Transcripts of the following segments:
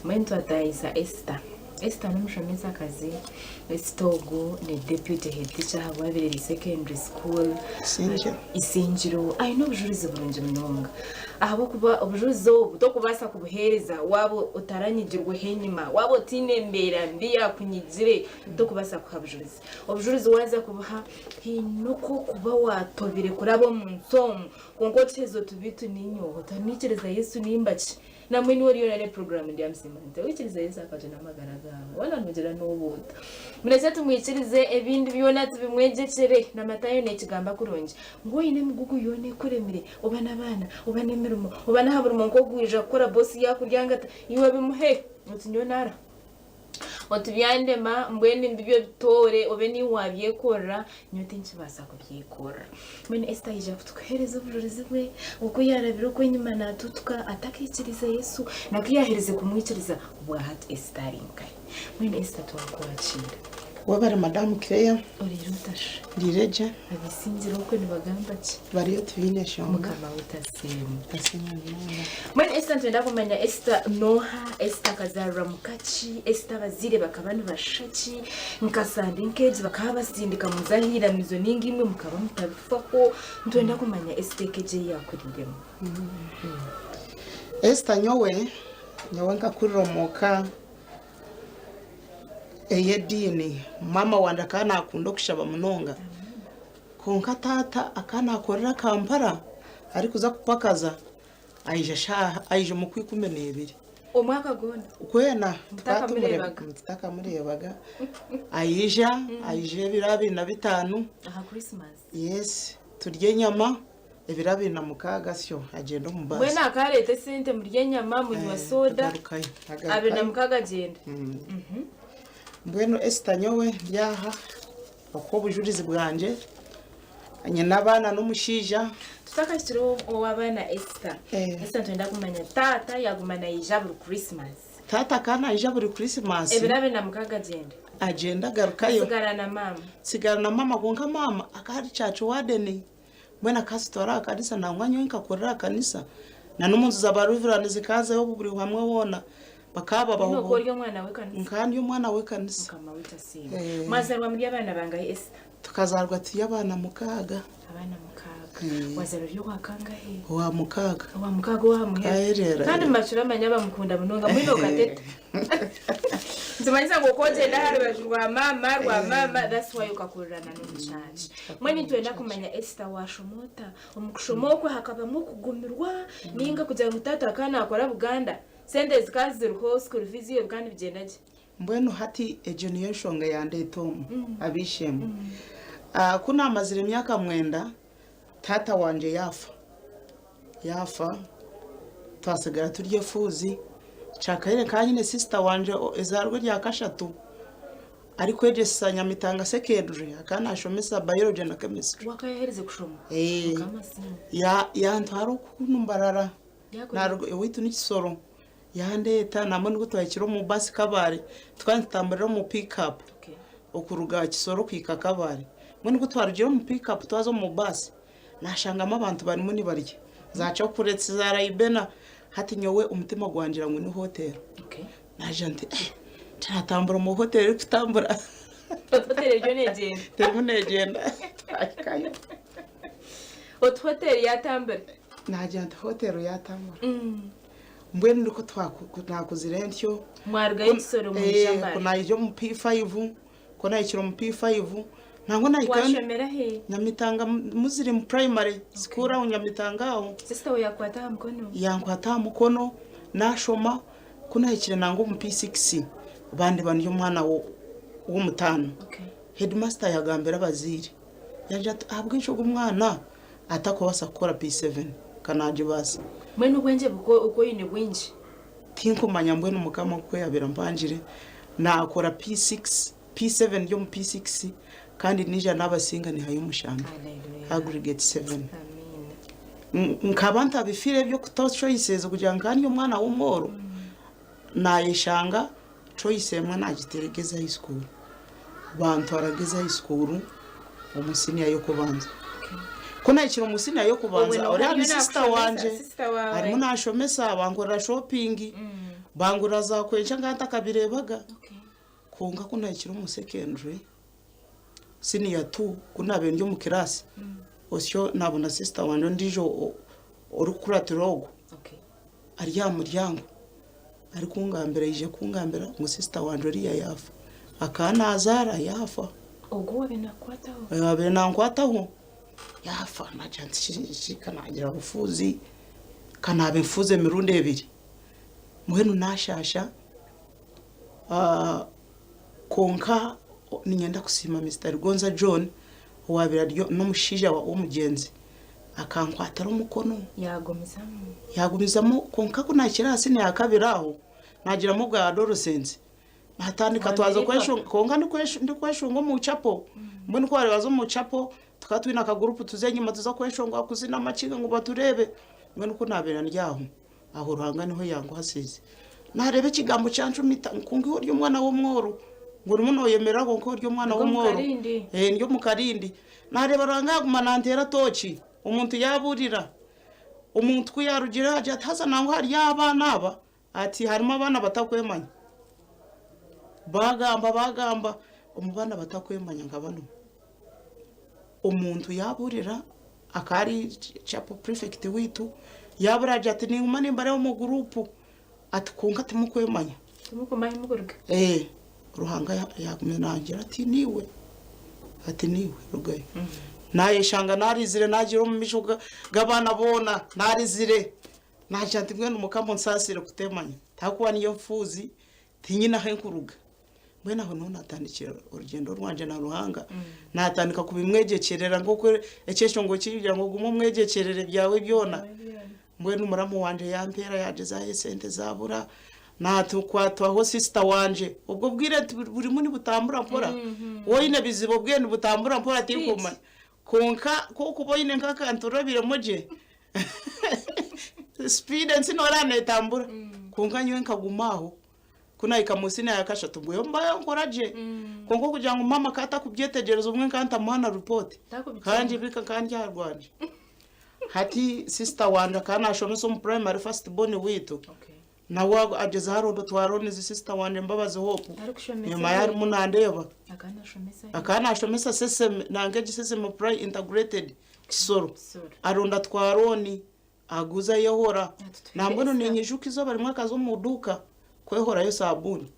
Mbwenu twatahisa Esther. Esther n'omushomesakazi. Esther ogu ni deputy head teacher aha Bwabireri Secondary School. Isingiro. Isingiro. Aine obujurizi burungi munonga. Ahabw'okuba obujurizi obu tokubaasa kubuheereza waaba otaranyigirweho enyima, waaba otaine mbeera mbi yaakunyigire, tokubaasa kuha bujurizi. Obujurizi waaza kubuha haine oku orikuba waatobire kuraba omu nsi omu, kwonka okiheza oti beitu niinye oha? Otaniikiriza Yesu nimba ki? Nambwenu iwe oriyo orareeba puroguraamu Ndyamusiima Nta? Waikiriza Yesu akajuna amagara gaawe, waaba noogira n'oba ota? Murekye tumwikirize ebindi byona tubimwegyekyere. Na Matayo neekigamba kurungi ngu oine emigugu yoona ekuremire, oba n'abaana, oba n'emirimo, oba n'aha murimo nk'ogu waija kukora boosi yaakuryangata, iwe bimuhe oti nyowe naara. Oti byandema mbwenu mbibyo bitoore obe niiwe waabyekorera, nyowe tinkibaasa kubyekorera. Mbwenu Esther aija kutuheereza obujurizi bwe, oku yaarabire oku enyima naatutuka atakaikiriize Yesu, na ku yaaherize kumwikiriza obwahati Esther ari nkahi. Mbwenu Esther twakwakiira. Webare Madamu Claire. Oriire ota shi? Ndiire gye. Ab'eisingiro okwe nibagamba ki? Bariyo tibaine nshonga. Mukama waitu asiimwe. Asiimwe munonga. Mbwenu Esther nitwenda kumanya Esther n'oha? Esther akazaarwa muka ki? Esther abazaire bakaba nibashusha ki? Nka sande nk'egi bakaba basindika muze aha iramizo nainga imwe mukaba mutabifaho? Nitwenda kumanya Esther eka egi ei yaakuriiremu. Esther nyowe, nyowe nkakurira omu ka ey'ediini. Maama wangye akaba naakunda okushaba munonga. Kwonka taata akaba naakorera Kampala arikuza kupakaza aija shaaha aija omu kwikumi n'ebiri. Omwaka gwona? Gwena Mutakamureebaga? Tutakamureebaga. Aija, aija ebiro 25. Aha Christmas? Yes, turya enyama. Ebiro 26 asyo agyenda omu baasi. Mbwenu akaareeta esente murya enyama, munywa soda, 26 agyenda. Mbwenu Esther nyowe ndi aha okuha obujurizi bwangye, nyine abaana n'omushaija. Tutakahikire ow'abaana Esther, Esther nitwenda kumanya taata yaaguma naija buri Christmas? Taata akaba naija buri Christmas. Ebiro 26 agyenda? Agyenda agarukayo. Otsigara na maama? Nsigara na maama kwonka maama akaba ari church warden. Mbwenu akazitwara aha kanisa nangwa nyowe nkakurira aha kanisa na n'omu nju za ba Reverend zikazayo buri hamwe hoona bakaba babaho Mbwenu okaba ori omwana w'ekanisa? Nkaba ndi omwana w'ekanisa. Mukama waitu asiimwe. Mwazarwa muri abaana bangahi Esther? Tukazarwa turi abaana mukaaga. Abaana mukaaga. Wazarwa ori owa kangahi? Owa mukaaga. Owa mukaaga ow'aha muheru. Kandi mubacura manya bamukunda munonga mbwenu okateta. Nikimanyisa ngu oku ogyenda aha rubaju rwa maama rwa maama that's why okakurirana n'omu church. Mbwenu nitwenda kumanya Esther waashoma ota? Omu kushoma okwe hakabamu okugumirwa nainga kugira ngu taata akaba naakora Buganda sente zikaba ziriho school fees iwe bikaba nibigyenda gye? Mbwenu hati egyo niyo nshonga eyandeeta omu ab'eishe-emwe. Ku naamazire emyaka mwenda, taata wangye yaafa. Yaafa twatsigara turi efuuzi. Kyakaire nkaba nyine sisita wangye ezaarwa erya kashatu arikwegyesa Nyamitanga Secondary akaba naashomesa Biology na Chemistry. Wakayaherize kushoma? Mukama asiimwe. Yantwara oku Mbarara naaruga owaitu ni Kisoro. Yandeeta nambwenu nibwo twahikire omu baasi Kabale tukaba nitutamburira omu pick up okuruga Kisoro kuhika Kabale. Mbwenu ku twarugire omu pick up twaza omu baasi nashangamu abantu barimu nibarya za chocolates za Ribena hati nyowe omutima gwangira ngu ni hotel. Nagira nti eh tiratambura omu hotel erikutambura. Hotel eriyo negyenda. Terimu negyenda twahikayo. Oti hotel yatambura. Nagira nti hotel yatambura. Mbwenu nikwo nakuzire ntyo. Mwarugayo Kisoro mwija Mbale. Ku naija omu P5, ku nahikire omu P5, nangwa nahika Washomera he? Nyamitanga Muslim Primary School aho Nyamitanga aho. Sister we yakukwata aha mukono? Yankwata aha mukono, nashoma, ku nahikire nangwa omu P6, bandeeba ndi omwana w'omutaano. Headmaster yagambira abazaire, yagira ati ahabw'enki ogu omwana atakubaasa kukora P7 ka nagibaasa. Mbwenu obwengye oku oine bwingi? Tinkumanya mbwenu Mukama oku yabaire ampangire, nakora P6, P7 ndi omu P6 kandi naija nabasinga nihayo omushana, aggregate 7. Nkaba ntabifire eby'okuta choices kugira ngu nkaba ndi omwana w'omworo, nayeshanga choice emwe nagiteera Gezi High School, bantwara Gezi High School omu siniya y'okubanza. Ku nahikire omu siniya y'okubanza, oriya ni sisita wangye arimu nashomesa, bankorera shopping. Bangurira za kwenkya nka ntakabireebaga. Kwonka ku nahikire omu secondary, senior two, ku naabaire ndi omu kiraasi, osyo naabona sister wangye ondiijo orikukuratira ogwo ari aha muryango arikungambira, aije kungambira ngu sister wangye oriya yaafa. Akaba naazaara yaafa. Ogwo owaabaire naakukwataho? Owaabaire nankwataho yaafa. Naagira nti ka naagira bufuuzi, ka naaba enfuuzi emirundi ebiri. Mbwenu naashaasha kwonka niinyenda kusiima Mister Rugonza John owaabaire ari n'omushaija w'omugyenzi akankwatira omukono. Yaagumizamu. Yaagumizamu kwonka ku naahikire aha siniya ya kabiri aho naagiramu obwa adolescence naatandika twaza kweshunga kwonka ndikweshunga omu chapel mbwenu ku baabaire baza omu chapel tukaba twine akagurupu tuza enyima tuza kweshongora kuzina amakinga ngu batureebe mbwenu ku naabaire ndi aho. Aho Ruhanga niho yankwasiize. Naareeba ekigambo kyancumita ngu kwonka iwe ori omwana w'omworo, ngu orimu nooyemerera kwonka ori omwana Ndi omu w'omworo. karindi. Eh, ndi omu karindi. Naareeba Ruhanga yaaguma nanteera tooki, omuntu yaabuurira. Omuntu ku yaarugire agira ati haza nangwa hariyo abaana aba, ati harimu abaana batakwemanya. Baagamba baagamba, omu baana batakwemanya nkaba ndimu. Omuntu yaabuurira akaba ari chapel prefect waitu, yaabuurira agira ati ninguma nimbareeba omu guruupu, ati kwonka timukwemanya. Timukumanya ahu murikuruga. Ruhanga yaaguma nangira ati niiwe, ati niiwe rugayo. Naayeshanga naarizire naagira omu maisho g'abaana boona naarizire, naagira nti mbwenu Mukama onsaasire kuteemanya, tihakuba niiwe nfuuzi tinyine ahu nkuruga. Mbwenu aho niho naatandikira orugyendo rwangye na Ruhanga, naatandika kubimwegyekyerera nk'oku ekyeshongo kirikugira ngu ogume omwegyekyerere ebyawe byona. Mbwenu muramu wangye yampeera yaagyezaho esente zaabura, naatukwatwaho sisita wangye. Obwo obwire burimu nibutambura mpora, waaba oine ebizibu obwire nibutambura mpora tinkumanya. Kwonka ku orikuba oine nk'akantu orabiremu gye, sipiidi ensi noreeba neetambura. Kwonka nyowe nkaguma aho. Ku naahika omu siniya ya kashatu mbweyo mbayo nkora gye. Kwonka okugira ngu maama akaba atakubyetegyereza obumwe nkaba ntamuha na ripooti. Nkaba ngibiika nkaba ndi aha rwangye. Hati sisita wangye akaba naashomesa omu purayimare fasiti booni waitu. Nawe agyezaho aronda otwaronizi sisita wangye Mbabazi Hope. Enyima ye arimu nandeeba. Akaba naashomesa Seseme nanka egi Seseme Purayi Intagureetedi Kisoro. Aronda twaroni. Aguza ayehora. Nambwenu ninyijuka izooba rimwe akaza omu duuka kwehorayo saabuuni.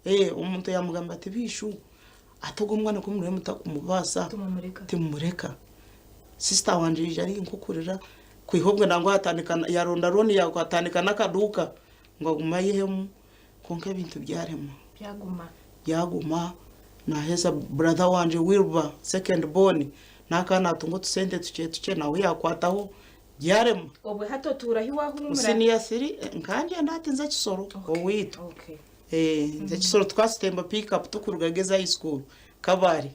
Ee, omuntu yamugamba ati biishu ati ogu omwana ku muriyo mutakumubaasa timumureka. Sisita wangye yaija ari nk'okurira kwiha obwe nangwa yatandika yaronda looni yatandika n'akaduuka ngu agume ayehemu kwonka ebintu byarema. Byaguma. Naheza brother wangye Wilber second born nawe akaba natunga otusente tukye tukye nawe yakwataho byarema. Obwe hati otuura hi wahumura? Senior three nkangyenda hati nza Kisoro owaitu. Nza Kisoro tukasitemba pick up tukuruga Gezi high school Kabale.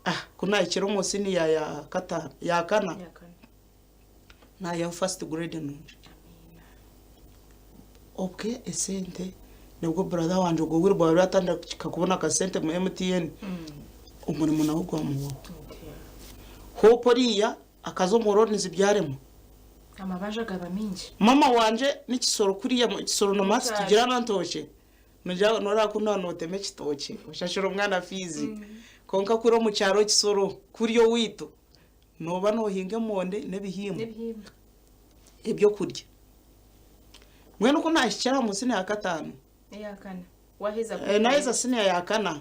Ah kunahikire omu senior ya katano ya kana nayihaho first grade nungi. Obwe esente nibwo brother wangye ogwo Wilber yaabaire atandika kubona akasente omu MTN, omurimo nagwo gwamuhwaho. Hope oriya akaza omu loans byarema. Amabanja gaba mingi. Mama wangye n'ekisoro kuriya, ekisoro na maths tugira na ntookye, nogira noreeba kunu waaba notema ekitookye oshashura omwana fees, kwonka kuri omu kyaro ekisoro kuri owaitu, nooba noohinga emondi n'ebihimba. Ebyokurya. Mbwenu ku naahikire aha mu siniya ya kataano, naaheza siniya ya kana,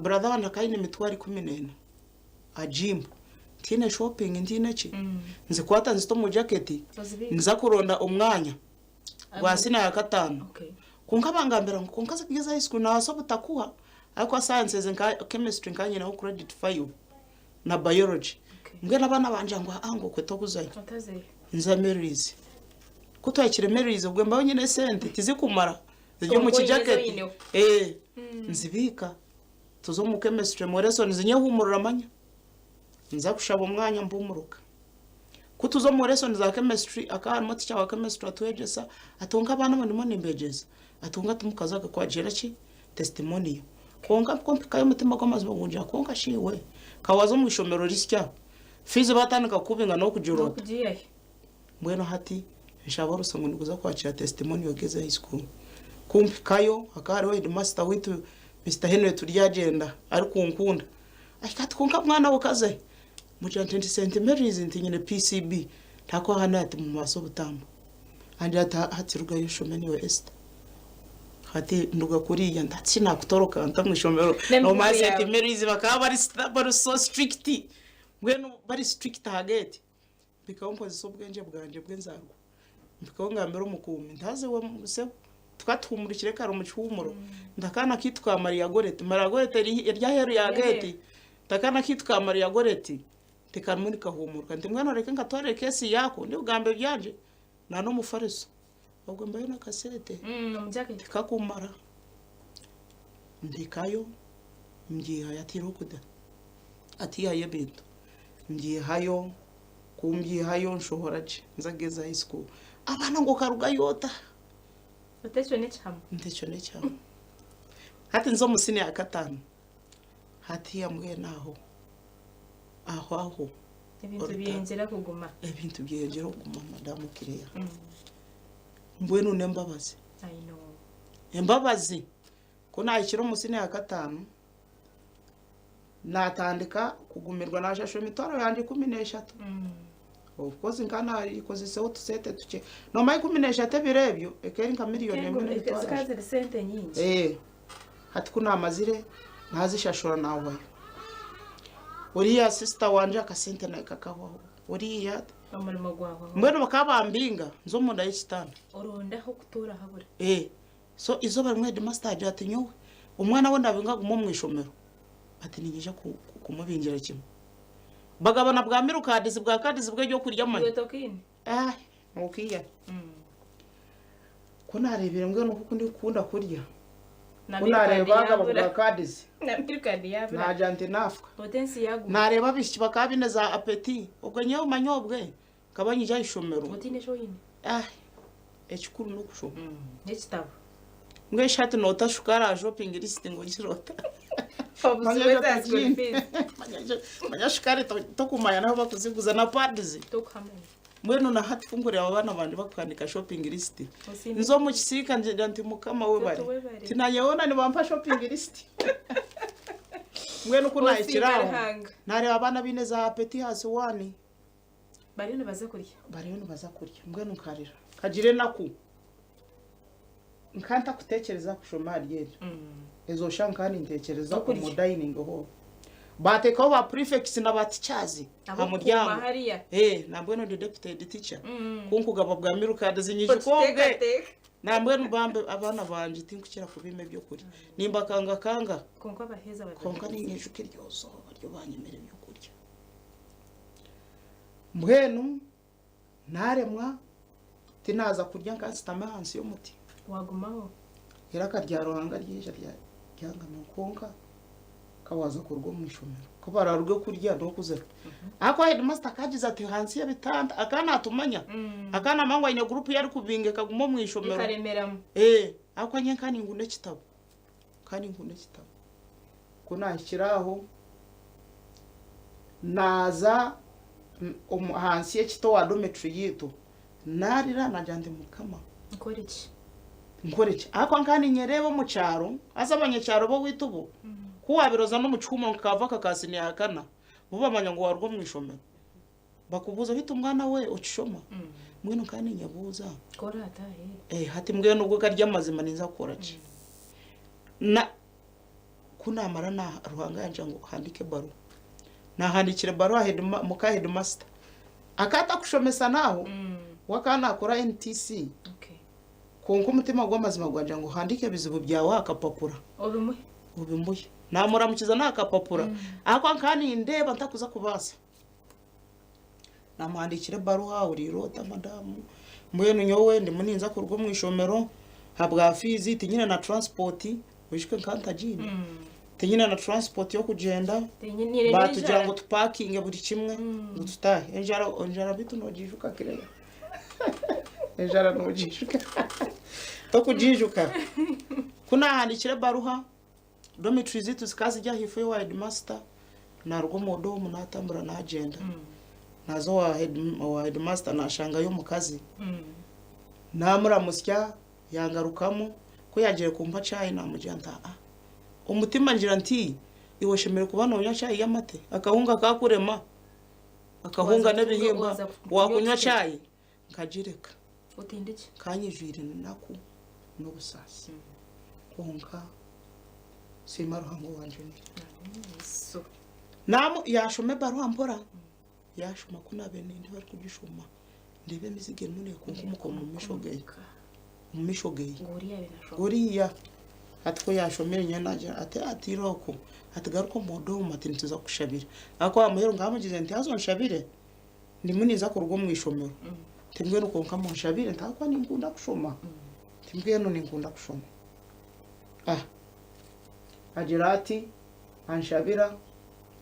brother wangye akaba aine emitwaro 14 agimpa, ntiine shopping ntiine ki, nzikwata nzita omu jaketi nza kuronda omwanya gwa siniya ya kataano. Kwonka bangambira ngu kwonka Geza High School noobaasa obutakuha ahabw'okuba sciences nka chemistry nkaba nyineho credit five. na biology. Mbwenu abaana bangira ngu aa ngu okwe tokuzayo. Nza Mary's. Ku twahikire Mary's obwe mbaho nyine esente tizikumara ziri omu kijaketi. Eh, nzibiika tuza omu chemistry mu lessons nyehumurira manya. Nza kushaba omwanya mpumuruka. Ku tuza omu lesson za chemistry hakaba harimu teacher wa chemistry atwegyesa ati kwonka abaana aba ndimu nimbegyesa ati kwonka timukazaga kwagira ki testimonial. Kwonka ku mpikayo omutima gw'amazima gungira kwonka shi iwe ka waaza omu ishomero risya fees batandika kukubinga n'okugira ota? Mbwenu hati Nshaba orusa ngu ndikuza kwakira testimonial Geza High School. Ku mpikayo hakaba hariho headmaster waitu Mister Henry Turyagyenda arikunkunda. Ahika ati kwonka mwana we okaza hi? Mugira nti ndi St Mary's nti nyine PCB. Ntakuha hanu ati mumwase obutamba. Angira ati hati rugayo oshome niiwe Esther. Hati nduga kuriya nti hati shi nakutoroka nta omu ishomero. N'emigugu Nomanya yaawe. St Mary's bakaba bari so strict. Mbwenu bari strict aha gate. Mpikaho nkozesa obwengye bwangye bw'enzaarwa. Mpikaho ngambira omukuumi nti haza iwe sebo tukatuhuumurikire kare omu kihuumuro nti akaana kaitu ka Maria Goreti, Maria Goreti eri aheeru ya geeti, nti akaana kaitu ka Maria Goreti nti karimu nikahuumuruka nti mbwenu oreke nkatwarire keesi yaako ndikugamba ebyangye na n'omufariso ogwe mbayo n'akasente tikakumara. Mpikayo mbyihayo ati irokuda atiihayo ebintu. Mbyihayo, ku mbyihayo nshohora gye nza Geza High School. Abaana ngu okarugayo ota? Oti ekyo n'ekihama. Nti ekyo n'ekihama. Hati nza omu siniya ya kataano, hatiiya mbwenu aho, aho aho. Ebintu byeyongyera kuguma. Ebintu byeyongyera kuguma madamu Claire. Mbwenu n'embabazi. I know. Embabazi, ku naahikire omu siniya ya kataano, Naatandika kugumirwa naashashura emitwaro yangye 13. Of course nkaba naakoziseho otusente tukye. Noomanya 13 ebiro ebyo ekaba eri nka miriyoni emwe n'emitwaro Zikaba ashatu. ziri sente nyingi. Ee, hati ku naamazire naazishashura naahwayo. Oriya sisita wangye akasente nawe kakahwaho. Oriya. Omurimo gwahwaho. Mbwenu bakaba bambinga nza omunda y'ekitanda. Oronde ah'okutuura habura. Ee, so eizooba rimwe heedimasita yaagira ati nyowe omwana we ndabinga agume omu ishomero. Ati niinyija kumubingira kimwe. Bagabana bwa mirukaadizi bwa kaadizi bw'ebyokurya manya. Iwe tokiine? Ah, okiiha. Ku naareebire mbwenu nk'oku ndikukunda kurya, Na ku mirukaadi naareeba bagaba yaabura. bwa kaadizi, Na mirukaadi yaabura. naagira nti naafuka. Oti ensi yaaguma. Naareeba abaishiki bakaba baine za apeti, obwe nyowe manya obwe nkaba nyija aha ishomero. Otiine eki oine? Ah, ekikuru n'okushoma. N'ekitabo. Mbwenu shi hati noota shukaari aha shopping list ngu ogire ota? Obuzibu eza school fees. Manya shukaari tokumanya n'ahu bakuziguza na pads. Tokuhamanya. Mbwenu na hati ku nkureeba abaana bangye bakuhandiika shopping list, Osiime. nza omu kisiika ngira nti Mukama webare. Tata webare. Ti naanye hoona nibampa shopping list. Mbwenu ku Osiime naahikire aho, Ruhanga. naareeba abaana baine za apeti aha siwaani. Bariyo nibaza kurya. Bariyo nibaza kurya. Mbwenu nkarira. Nkagira enaku. Nkaba ntakutekyereza kushoma ahari ebyo. Ezo shaaha nkaba nintekyereza Okurya. omu dining hall. Baateekaho ba prefects na ba teachers aha Ab'okukuuma muryango. hariya. Eh, nambwenu ndi deputy head teacher. Kunkugaba bwa mirukadi zinyijuka obwe. Okiteekateeka. Nambwenu bambe abaana bangye tinkukira kubiima ebyokurya. Nimbakangakanga. Kwonka abaheeza Kwonka babiheereza. ninyijuka eryo zooba ryo banyimire ebyokurya. Mbwenu naaremwa tinaaza kurya nkaashutama ahansi y'omuti. Waagumaho? Eiraka rya Ruhanga ryaija ryangamira kwonka ka waaza kuruga omu ishomero. Ku baraaruge kurya n'okuzira. Ahakuba heedimasita akaagize ati hansi y'ebitanda, akaba naatumanya. Akaba naamanya ngu aine guruupu ei arikubinga ekaguma omu ishomero. Ekaremeramu. Ahakuba nyowe nkaba ninkunda ekitabo. Nkaba ninkunda ekitabo. Ku naahikire aho, naaza ahansi y'ekiti owa dormitory yaitu, naarira naagira nti Mukama. Nkore ki? Nkore ki? Ahakuba nkaba ninyereeba omu kyaro, haza abanyakyaro b'owaitu bo, ku waabaire oza n'omu kihuumuro nka kaava aka ka siniya ya kana, bo bamanya ngu waaruga omu ishomero. Bakubuuza beitu mwana we okishoma? Mbwenu nkaba ninyebuuza. Ku oraataahe? Eh, hati mbwenu obwo gari amazima ninza kukora ki? Na ku naamara na Ruhanga yangira ngu handiika ebaruha. Naahandiikira ebaruha head muka headmaster. Akaba atakushomesa n'aho, we akaba naakora NTC. Okay. Kwonka omutima gw'amazima gwangira ngu handiika ebizibu byawe aha kapapura. Obimuhe. Obimuhe. Naamuramukiza n'aha kapapura. Ahakuba nkaba nindeeba ntakuza kubaasa. Naamuhandiikira ebaruha, huriire ota madamu, mbwenu nyowe ndimu ninza kuruga omu ishomero ahabwa fiizi tinyine na transport, oijuke nkaba ntagiine, tinyine na transport y'okugyenda, Tinyine baatugira n'enjara. ngu tupakinge buri kimwe ngu tutaahe. Enjara enjara beitu noogiijuka Claire? Enjara noogiijuka? Tokugiijuka? Ku naahandiikire ebaruha, Dormitory zaitu zikaba ziri ahaifo y'owa headmaster, naaruga omu doomu naatambura naagyenda. Naaza owa headmaster naashangayo omukazi. Naamuramutsya yangarukamu, ku yaagiire kumpa chai naamugira nti aa. Omutima ngira nti iwe oshemereire kuba noonywa chai y'amate, akahunga kaakurema, akahunga Waaza kutunga n'ebihimba, waaza kunywa waakunywa otuhe. chai nkagireka. Otindikye. Kanyijwire enaku n'obusaasi, kwonka nsiima Ruhanga owanjunire. Yesu. Naamu yaashoma ebaruha mpora, yaashoma ku naabaire nindeeba arikugishoma, ndeeba emiziga erimu neekunkumuka omu maisho ge, omu maisho ge. Nguriya abe nashoma. Oriya hati ku yaashomire nyowe naagira ati atiire okwo, ati garuka omu dooma ati nituza kukushabira. Ahakuba aha muheru nkamugize nti haza onshabire, ndimu ninza kuruga omu ishomero, nti mbwenu kwonka munshabire nti ahakuba ninkunda kushoma, nti mbwenu ninkunda kushoma. Ah, agira ati anshabira,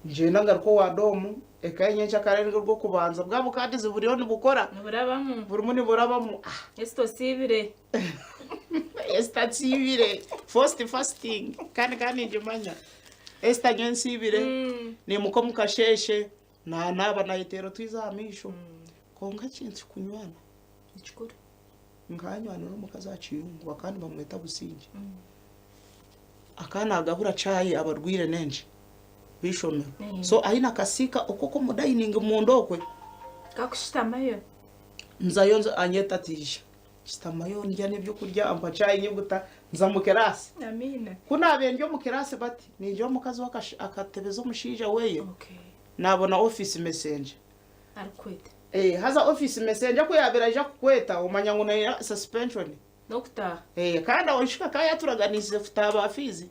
ngyenda ngaruka owa doomu, eka ye nyencakare nirwo rw'okubanza, bwa bukaadizi buriyo nibukora, Niburabamu. burimu niburabamu, ah. Esther osiibire. Esther nsiibire, first fasting, kandi nkaba ningimanya. Esther nyowe nsiibire, niimuka omu kasheeshe, Naanaaba naayeteera otwizi aha maisho. Kwonka ekintu kunywana. Nikikuru. Nkanywanira omukazi aha kiyungu bakaba nibamweta Busingye. Akaba naagabura chai abarwaire n'enki b'eishomero. So aine akasiika okwo ak'omu dining munda okwe. Kakushutamayo. Nzayo anyeta ati ija. Nshutamayo ndya n'ebyokurya ampa chai nyiguta nza omu kiraasi. Amiina. Ku naabaire ndi omu kiraasi bati, ningira omukazi we akatebeza omushaija weye. Naabona office messenger. Arikukweta. Eh, haza office messenger ku yaabaire aija kukweta omanya ngu naija suspension. N'okutaaha. Eh, kandi aho nshika akaba yaaturaganiisize kutaaha ba fees.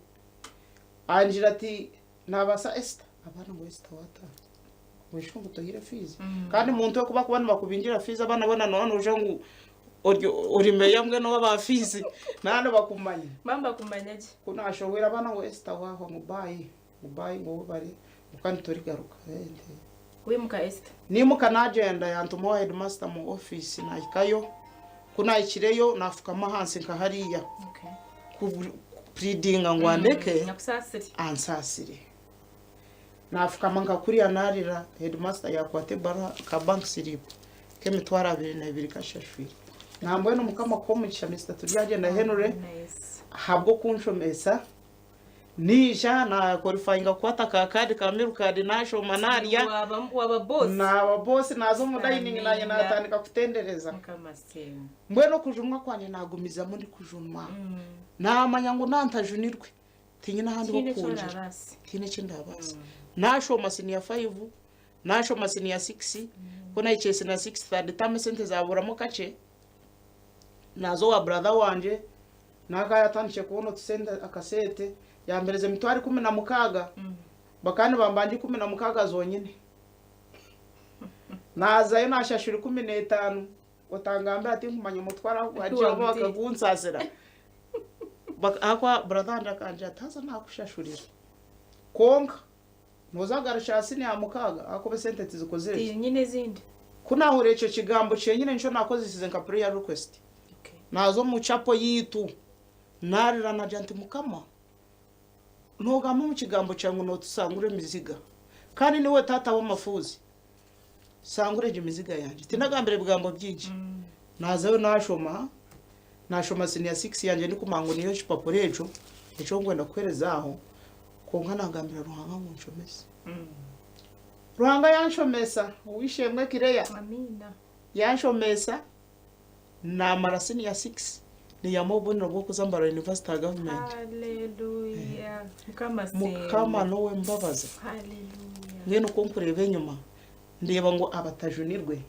Angira ati, naabaasa Esther? Abaana ngu Esther waataaha. Oishwe ngu tohaire fees. Kandi muntu we ku bakuba nibakubingira fees abaana boona nooba nooshusha ngu ori ori meeya mbwenu ow'aba fees. Naaba nibakumanya. Baba nibakumanya gye. Ku naashohwire abaana ngu Esther waahwa ngu bye. Ngu bye ngu webare ngu kandi torigaruka. Wimuka Esther. Niimuka nagyenda yantuma owa headmaster mu office nahikayo, ku nahikireyo nafukama ahansi nka hariya ku pleadinga ngu andeke ansaasire. Nafukama nka kuriya narira headmaster yakwata ebaruha ka bank slip k'emitwaro 22 kashashwire. Nambwenu Mukama akuhe omugisha Mister Turyagyenda Henry ahabw'okunshomesa. Naija na qualifyinga kukwata ka card ka meal card nashoma narya. Waba waba boss. Naba boss naza omu dining nanye natandika kutendereza. Mukama asiimwe. Mbwenu okujumwa kwangye nagumizamu ndikujumwa. Namanya ngu nantajunirwe tinyine ahandi Tihaine eki hokuhungira. orabaase. Tihaine eki ndabaasa. Nashoma senior five, nashoma senior six, ku nahikire senior six third term esente zaburamu kakye, naza owa brother wangye. Naakaba yaatandikire kubona otusente akasente, yampereza emitwaro 16, bakaba nibambanja 16 zonyine. Naazayo naashashura 15, otangambira tinkumanya omutwaro ahu gwagiire oba bakagunsaasira. Ahakuba brother wangye akangira ati haza naakushashurira kwonka nooza kugarukira aha siniya mukaaga ahakuba esente tizikozire ki. Tinyine ezindi. Ku naahurira ekyo kigambo kyenyine nikyo naakozesize nka prayer request. Naaza omu chapel yaitu, naarira naagira nti, Mukama, noogamba omu kigambo kyawe ngu nootusangura emiziga, kandi niiwe taata w'amafuuzi, sangura egi miziga yangye. Tindagambire bigambo bingi. Naazayo naashoma, naashoma senior six yangye ndikumanya ngu niyo ekipapura ekyo eki orikwenda kuheereza aho, kwonka naagambira Ruhanga ngu nshomese. Ruhanga yanshomesa, ow'eishe-emwe Claire yanshomesa. Naamara siniya sikisi niihamu obubonero bw'okuza Mbarara University aha gavumenti. Haleluya. Mukama asiimwe. Mukama n'ow'embabazi. Haleluya. Mbwenu ku nkureeba enyima, ndeeba ngu abatajunirwe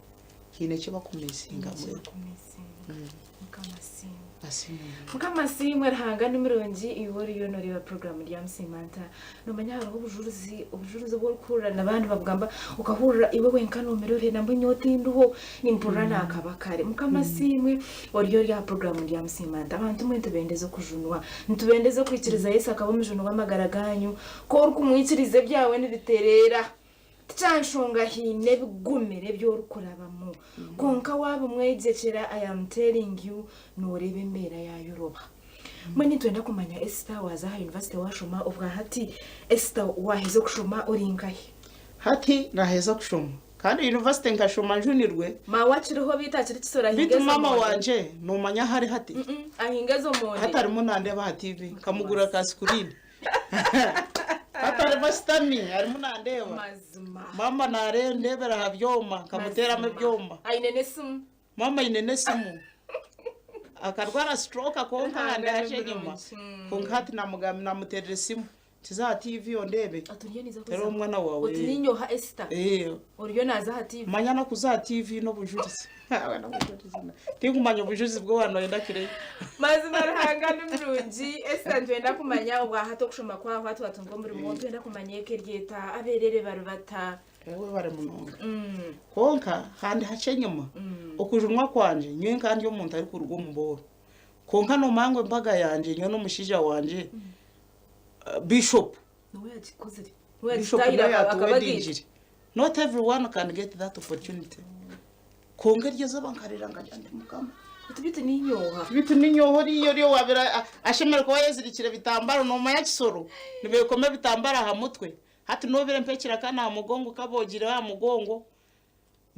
haine eki bakumisinga mbwenu. Bakumisinga. Mukama asiimwe. Asiimwe. Mukama asiimwe Ruhanga ni murungi iwe oriyo noreeba puroguramu Ndyamusiima nta. Nomanya hariho obujurizi, obujurizi obu orikuhurira n'abandi babugamba okahurira iwe wenka nomira ori nambwo nyowe tindiho nimpurira nakaba kare. Mukama asiimwe oriyo ori aha puroguramu Ndyamusiima nta. Abantu mwe nitubendeza okujunwa, nitubendeza okwikiriza Yesu akaba omujuni w'amagara ganyu. Ku orikumwikiriza ebyawe nibitereera. Tikyanshonga haine ebigumire ebi orikurabamu kwonka waabimwegyekyera I am telling you nooreeba embeera yaayoroba. Mbwenu nitwenda kumanya Esther waaza aha yunivasite waashoma obwa hati Esther waaheza okushoma ori nkahi? Hati naaheza kushoma. Kandi university nkashoma njunirwe. Maawe akiriho beitu akiri kisoro ahinga Beitu ezo maama monde. wangye nomanya ahu ari hati? Ahinga ezo monde. Hati arimu nandeeba aha TV. Nkamugurira ka screen. Hati arimu ashutami arimu nandeeba. Mazima. Maama narendeebera aha byoma nkamuteeramu Mazima. ebyoma. Aine n'esimu. Maama aine n'esimu. Akarwara stroke kwonka Ruhanga ahandi ni hakye enyima. murungi. Kwonka hati namugambira namuteerera esimu. Nti za aha TV ondeebe. Ati oriyo naiza Tera kuza. omwana waawe. Oti ninyoha Esther. Eh. Oriyo naaza aha TV. Manya n'okuza aha TV n'obujurizi. Tinkumanya obujurizi bw'owaaba noyenda kireyo. Mazima Ruhanga ni murungi. Esther nitwenda kumanya obwahati okushoma kwawe hati watunga omurimo nitwenda kumanya eka eri eta, abeerere bari bata. Ewe bari munonga. Kwonka handi hakye enyima, okujunwa kwangye nyowe nka ndi omuntu arikuruga omu booro. Kwonka nomanya ngu embaga yangye nyowe n'omushaija wangye Bishop. Niwe yagikozire. Niwe Bishop yagitahire niwe akabagaita. yatuwedingire. Not everyone can get that opportunity. Kwonka eryo izooba nkarira nkagira nti Mukama. Oti beitu niinyoha. Beitu niinyoha oriya oriya owaabaire ashemereire kuba ayezirikire ebitambaro noomanya kisoro nibeekoma ebitambaro aha mutwe. Hati noobire mpa ekiraka aha mugongo kaboogire aha mugongo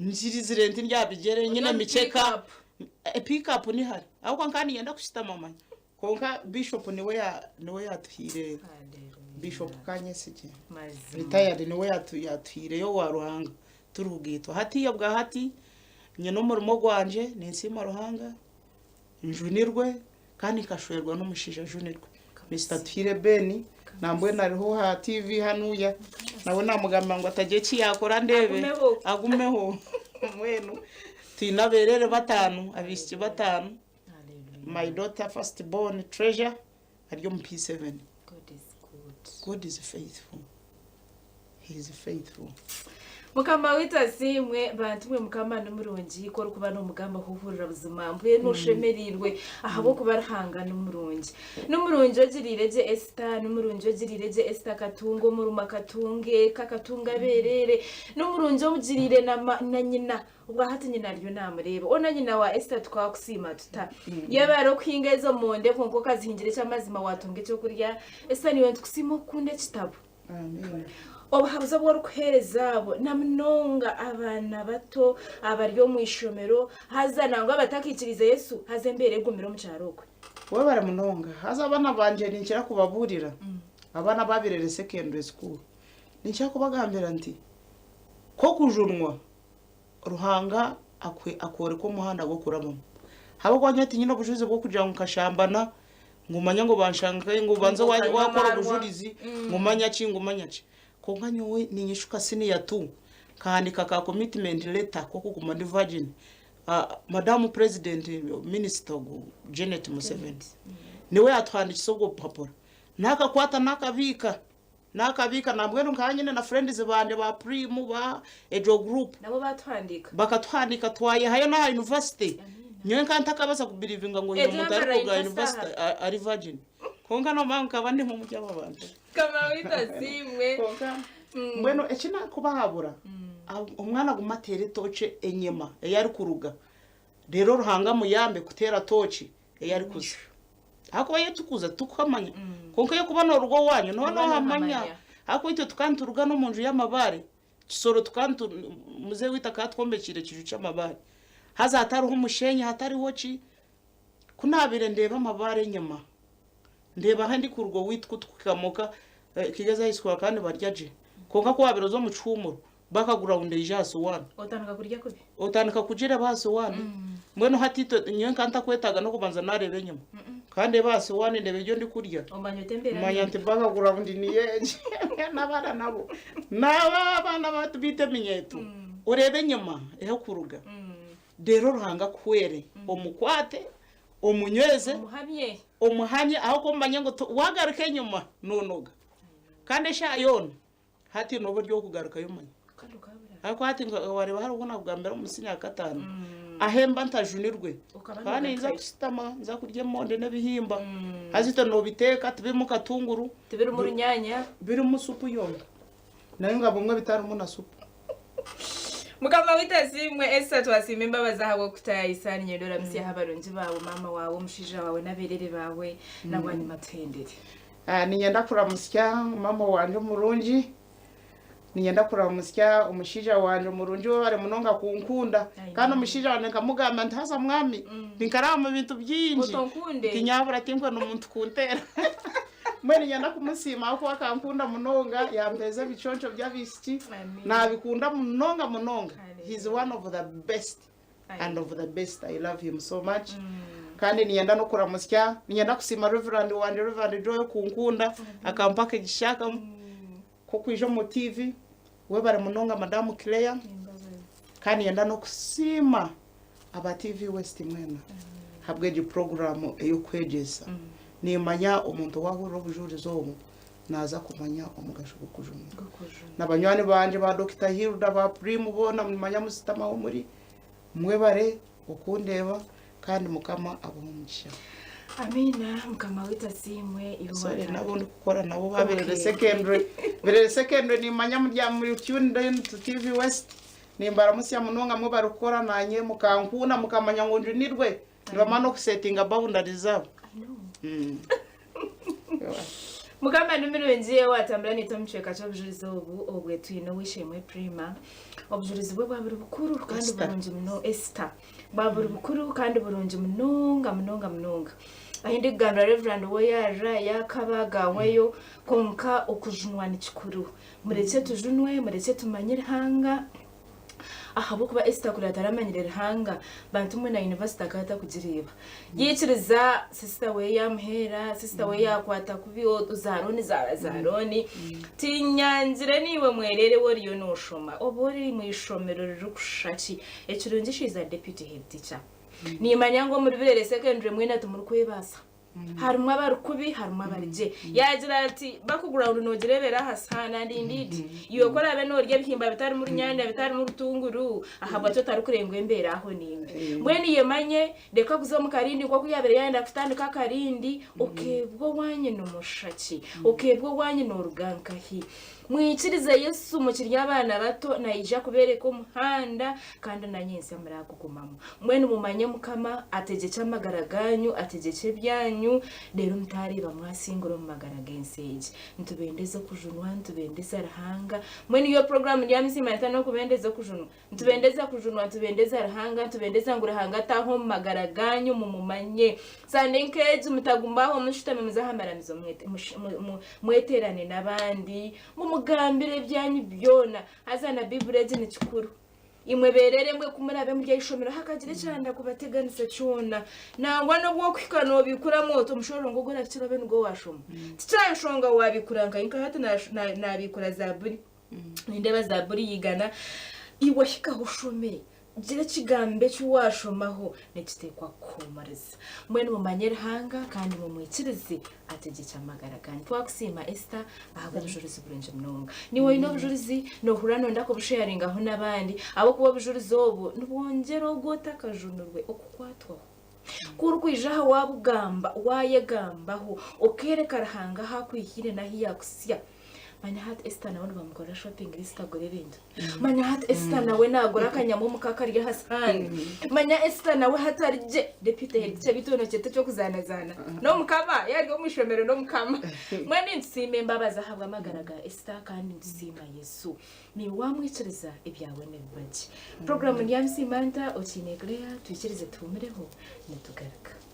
ngirizire nti ndi aha bigyere nyine Ori omu emikyeka. pick-up. Pick up ni hare ahabw'okuba nkaba niinyenda kushutama manya. Kwonka Bishop niwe ya niwe yatuhaire Bishop Kanyesigye retired niwe yatu yatuhaireyo owa Ruhanga turi kugaitwa. Hatiiya obwa hati nyine omurimo gwangye ninsiima Ruhanga njunirwe kandi nkashwerwa n'omushaija ajunirwe Mister Tuhaire Ben nambwenu ariho aha TV hanuya nawe namugambira ngu atagira eki yakora ndeebe Agumeho. agumeho mbwenu twine abeerere bataano abaishiki bataano. My daughter first born Treasure ari omu P7. God is good. God is faithful. He is faithful. Mukama waitu asiimwe bantu mwe mukama ni murungi ku orikuba nomugamba huhurira buzima mbwenu oshemereirwe ahabw'okuba Ruhanga ni murungi. Ni murungi ogiriire gye Esther, ni murungi ogiriire gye Esther akatunga omurimo akatunga eka akatunga abeereere, ni murungi omugiriire na, na nyina Obwa hati nyina ariyo naamureeba. Ona nyina wa Esther tukakusiima tuta? Yebare okuhinga ezo monde kwonka okazihingira eky'amazima waatunga eky'okurya. Esther naiwe nitukusiima okukunda ekitabo. Amiina. Obuhabuzi obu orikuheereza abo na munonga abaana bato abari omu ishomero haza nangwa abatakaikiriize Yesu haza embeera egumire omu kyaro okwe. Webare munonga. Haza abaana bangye ninkira kubabuurira, abaana ababirere secondary school, ninkira kubagambira nti, Ku okujunwa Ruhanga akworeka omuhanda gw'okurabamu. Ahabw'okuba nyowe tinyine obujurizi bw'okugira ngu nkashambana, ngu manya ngu banshanga nkahi, ngu obanze Ngu okanywa waakora amaarwa. obujurizi, ngu manya ki, ngu manya ki. Kwonka nyowe niinyeshuka siniya tu, nkahandiika ka commitment letter k'okuguma ndi virgin. Madamu President, Minisita ogu Janet Museveni, niwe yaatuhandiikisa obwo bupapura. Naakakwata naakabiika. Naakabiika nambwenu nkaba nyine na friends bangye ba Prim ba egyo group. Nabo baatuhandiika. Bakatuhandiika twayehayo n'aha university. Nyowe nkaba ntakabaasa ku believinga ngu haine Egyo omuntu yamara arikuruga aha university university ari virgin. Kwonka nomanya ngu nkaba ndimu omuri abo bantu. Mukama waitu asiimwe. Kwonka mbwenu eki nakubahabura, omwana agume ateere etooki enyima ei arikuruga, reero Ruhanga amuyambe kuteera tooki ei arikuza. Ahakuba ei turikuza titukuhamanya. Kwonka ei orikuba nooruga owaanyu nooba Nooba noohamanya. noohamanya. Ahakuba itwe tukaba nituruga n'omu nju y'amabaare, Kisoro tukaba nitu muzeeyi waitu akaba atwombekiire ekiju ky'amabaare. Haza hatariho mushenyi hatariho ki. Ku naabaire ndeeba amabaare enyima, ndeeba ahu ndikuruga owaitu ku turikuhika Kigezi High School bakaba nibarya gye. Kwonka ku waabaire oza omu kihuumuro, Bakagurawunda eija aha sowaani. Otandika kurya kubi. Otandika kugireeba aha sowaani. Mbwenu hati itwe nyowe nkaba ntakwetaaga n'okubanza naareeba enyima. Nkaba ndeeba aha sowaani ndeeba ebyo ndikurya. Omanya oti embeera Manya ni nti bakagurawundi niyo egi. N'abaana nabo. N'abo abaana batu baitu eminyeeto. Oreebe enyima ehikuruga. Reero Ruhanga akuhwere omukwate, omunyweze, Omuhamye. omuhamye ahabw'okuba omanye ngu waagaruka enyima noonoga. Kandi eshaaha yoona Hati nooba ori ow'okugarukayo manya. Kandi okabura. Ahabw'okuba hati nka waareeba hariho obu naakugambira omu siniya yakataano, ahu mba ntajunirwe, Okaba nkaba ninza noogarukayo. kushutama nza kurya emonde n'ebihimba. Haza itwe noobiteeka tibirimu katunguru, Tibirimu runyaanya. birimu supu yonka. Nainga bumwe bitarimu na supu. Mukama waitu asiimwe. Esther twasiima embabazi ahabw'okutayayisa. Niinyenda oramutsyeho abarungi baawe, maama waawe, omushaija waawe n'abeerere baawe, na bwanyima tuhendere. Niinyenda kuramutsya maama wangye omurungi. Niinyenda kuramutsya omushaija wangye omurungi webare munonga kunkunda. Kandi omushaija wangye nkamugamba nti haza mwami ninkaraba omu bintu bingi Otonkunde. nti nyabura tinkwenda omuntu kunteera. Mbwenu niinyenda kumusiima ahabw'okuba akankunda munonga yampeereza ebiconco by'abaishiki Amiina. nabikunda munonga munonga. He is Hallelujah. one of the best and of the best I love him so much. Kandi niinyenda n'okuramutsya niinyenda kusiima Reverand wangye Reverand Joy okunkunda akampa akagisha k'okwija omu TV. Webare munonga Madamu Claire. Kandi niinyenda n'okusiima aba TV West mwena ahabw'egi puroguraamu ey'okwegyesa. Niimanya omuntu waahurira obujurizi obu naaza kumanya omugasho gw'okujunwa. Na banywani bangye ba Dokita Hilda, ba Prim boona nimanya musitami ahu muri, mwebare okundeeba kandi Mukama abahe omugisha. Amiina Mukama waitu asiimwe iwe Sorry watandika. nabo ndikukora nabo ba Birere Okay. Secondary. Birere Secondary nimanya muri muri tuned in to TV West. Nimbaramutsya munonga mwebare kukora nanye mukankunda mukamanya ngu njunirwe. Nibamara n'okusetinga boundaries zaabo. I know. Ewa. Mukama ni mirungi owatambura naitwe omu kicweka ky'obujurizi obu obwe twine ow'eishe-emwe Prima. Obujurizi bwe bwa buri bukuru kandi Esther. burungi muno Esther. Bwa buri bukuru kandi burungi munonga munonga munonga. Ahi ndikugambira Reverand we yarira yakaba gahwayo kwonka okujunwa ni kikuru. Murekye tujunwe, murekye tumanye Ruhanga. Ahabw'okuba Esther kuri ataramanyire Ruhanga, bantu mwe na university akaba atakugireeba. Yaikiriza sister we yamuheera, sister we yakwata kubi za loan zaaba za loan. Tinyangire niiwe mwerere we oriyo nooshoma, oba ori omu ishomero ririkushusha ki, ekirungi she is a deputy head teacher. Niimanya ngu omuri Birere Secondary mwena timurikwebaasa. Harimu abari kubi harimu abari gye. Yaagira ati background noogireebera aha sihaani and indeed iwe ku oraabe noorya ebihimba bitarimu runyaanya bitarimu rutunguru ahabwaki otarikureeba ngu embeera aho ni mbi. Mbwenu yemanye reka kuza omu karindi nk'oku yaabaire yaayenda kutandika akarindi okeebwa owaanyu nimushusha ki? Okeebwa owaanyu nooruga nkahi? Mwikirize Yesu mukiri abaana bato naija kubereka omuhanda kandi na nyentsya muragugumamu. Mbwenu mumanye Mukama ategyekye amagara ganyu, ategyekye ebyanyu, reero mutareeba mwasingura omu magara g'ensi egi. Nitubendeza okujunwa, nitubendeza Ruhanga. Mbwenu iyo puroguramu ndyamisiima nta n'okubendeza okujunwa. Nitubendeza kujunwa, nitubendeza Ruhanga, nitubendeza ngu Ruhanga ataahe omu magara ganyu mumumanye. Sande nk'egi mutaguma aho mushutami muze aha maramizo mweteerane n'abandi, mumugambire ebyanyu byona. Haza na Baiburi egi ni kikuru. Imwe beerere mbwe ku muraabe muri aha ishomero hakagira ekyanda kubateganisa kyona, nangwa n'obu okuhika noobikuramu oti omushororongo ogu orahikire obe nigwo waashoma. Tikya nshonga waabikura nkahi, nka hati naabiikura Zaaburi. Nindeeba Zaaburi y'eigana, Iwe hikaho oshome, gira ekigambo eki waashomaho, nikiteekwa kukuhuumuriza. Mbwenu mumanye Ruhanga kandi mumwikirize ategyekye amagara gaanyu. Twakusiima Esther ahabw'obujurizi burungi munonga. Niiwe oine obujurizi, noohurira nooyenda kubusheyaringaho n'abandi, ahabw'okuba obujurizi obu nibwongyera ogwo otakajunirwe okukwatwaho. Ku orikwija aha waabugamba, waayegambaho, okeereka Ruhanga ahu akwihire n'ahu yaakutsya, Manya hati Esther nawe nibamukorera shopping list agura ebintu. Manya hati Esther nawe nagura akanyama omuka akarya aha sahani. Manya Esther nawe hati ari gye. Deputy head teacher beitu nokyeta eky'okuzaanazaana. N'omukama, yaari omu ishomero n'omukama. Mbwenu nitusiima embabazi ahabw'amagara ga Esther kandi nitusiima Yesu. Naiwe waamwikiriza ebyawe nibiba gye. Puroguraamu ni ya Misiimanta, Okiine Claire, twikirize tuhuumureho nitugaruka.